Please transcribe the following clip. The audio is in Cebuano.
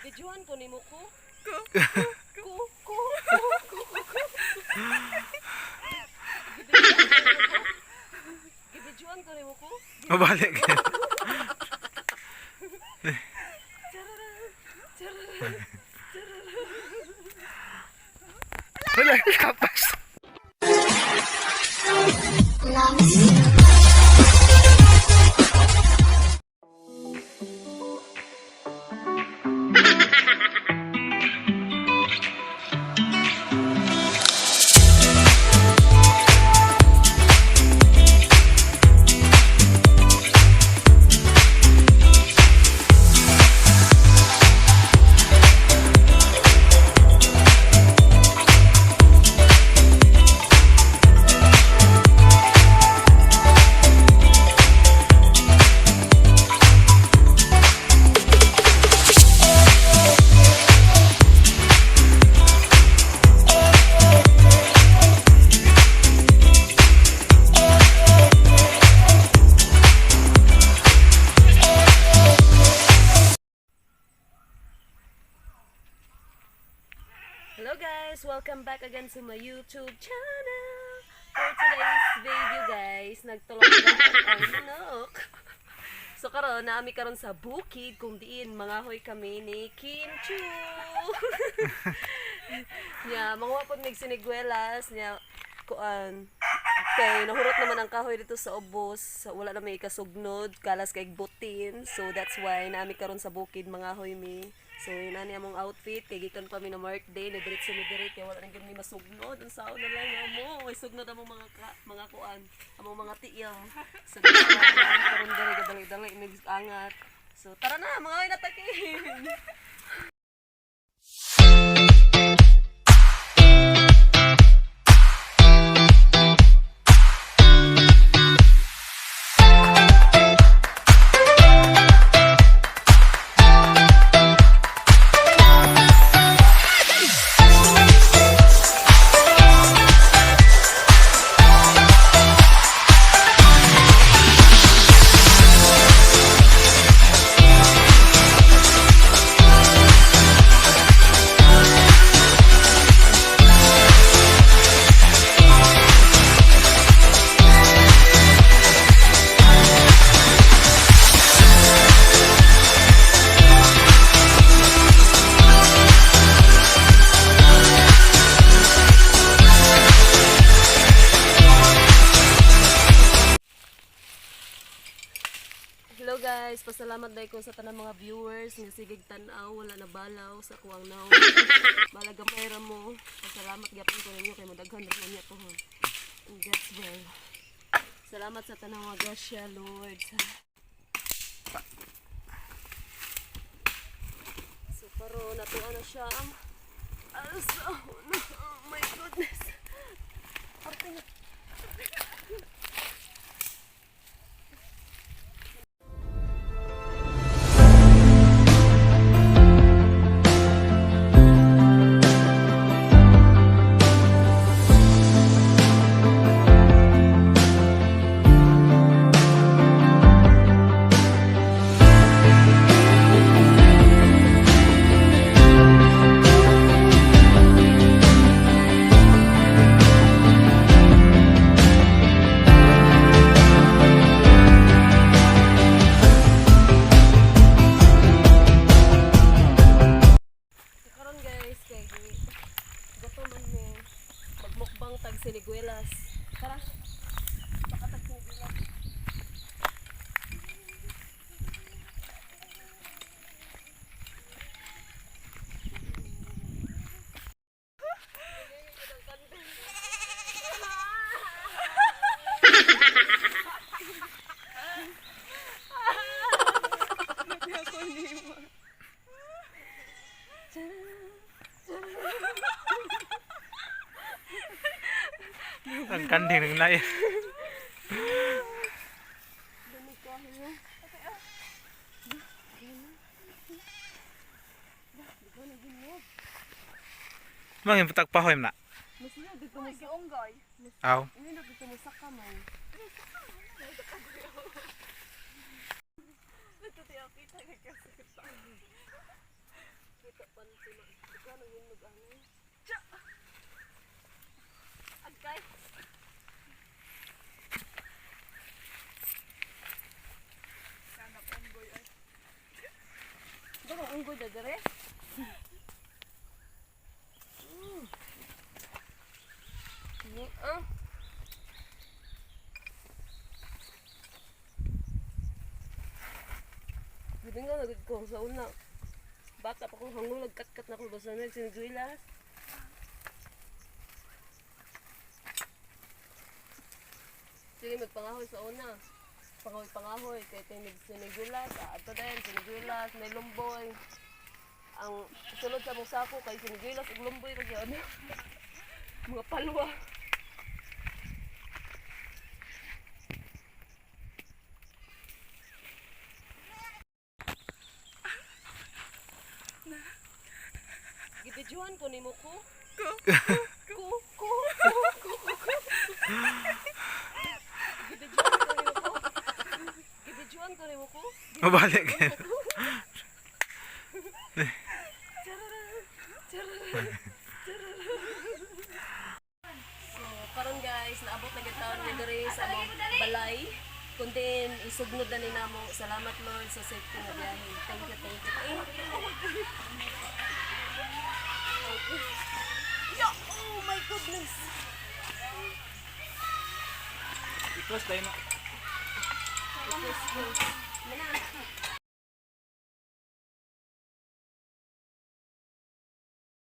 Gibidyohan ko nimo ko. Ko. Ko ko ko ko ko. Gibidyohan ko nimo ko. Mabalik. Chararan. Chararan. Wala, kapas. Hello guys! Welcome back again to my YouTube channel! For today's video guys, nagtulog na ang manok. So karon naami karon sa bukid kung diin mangahoy kami ni Kim Chu. Nya, manguha pod mig siniguelas nya kuan kay nahurot naman ang kahoy dito sa ubos, wala na may kasugnod, kalas kay butin. So that's why naami karon sa bukid mangahoy mi. So yun na niya among outfit kay gikan pa mi na mark day ni diretso mi diri kay wala na gyud mi masugnod. Ang saon na lang amo, kay sugnod among mga ka, mga kuan, among mga tiil. So that's why naami karon diri gadali-dali mig angat. So tara na mga oy natakin. Hello guys, pasalamat dahil ko sa tanang mga viewers nga sigig tan-aw, wala na balaw sa kuwang naw. Malaga pera mo. Pasalamat gyapon ko ninyo kay madaghan ra niya to ha. And that's well. Salamat sa tanang mga grasya, Lord. So karon natuwa na siya ang alsa. Oh my goodness. Parte na. So karon guys, kay gutom man mi. Magmukbang tag siniguelas. Tara. Baka tag siniguelas. Ang kanding ng nai. Mangin putak pahoy na. Mas na dito mo sa Unggoy. Aw. Hindi na dito mo sa kamay. Kita panty ma. Ikaw nang hinog ani. Tsa! Agkay. Kanap unggoy ay. Baka unggoy na dire. Ni ah. Gibingaw na gud ko sa una. Bata pa ko hangol nagkatkat na ko basta na sinigwilas. Sige, magpangahoy sa una. Pangahoy, pangahoy. Kay kay sinigulas, ato din, sinigulas, may lumboy. Ang sulod sa mong sako kay sinigulas ug lumboy ra gyud. Mga palwa. Gibidyohan ko nimo ko. Ko. Ko ko ko ko ko. Gibidyohan ko nimo ko. Gibidyohan ko nimo ko. Mabalik. Chararan! Chararan! Chararan! So, karon guys, naabot na gyud taon ni diri sa among balay. Kundi isugnod na ni namo. Salamat Lord sa safety nga biyahe. Thank you, thank you. Thank you. Yeah, oh my goodness. I-close tayo na. Mana.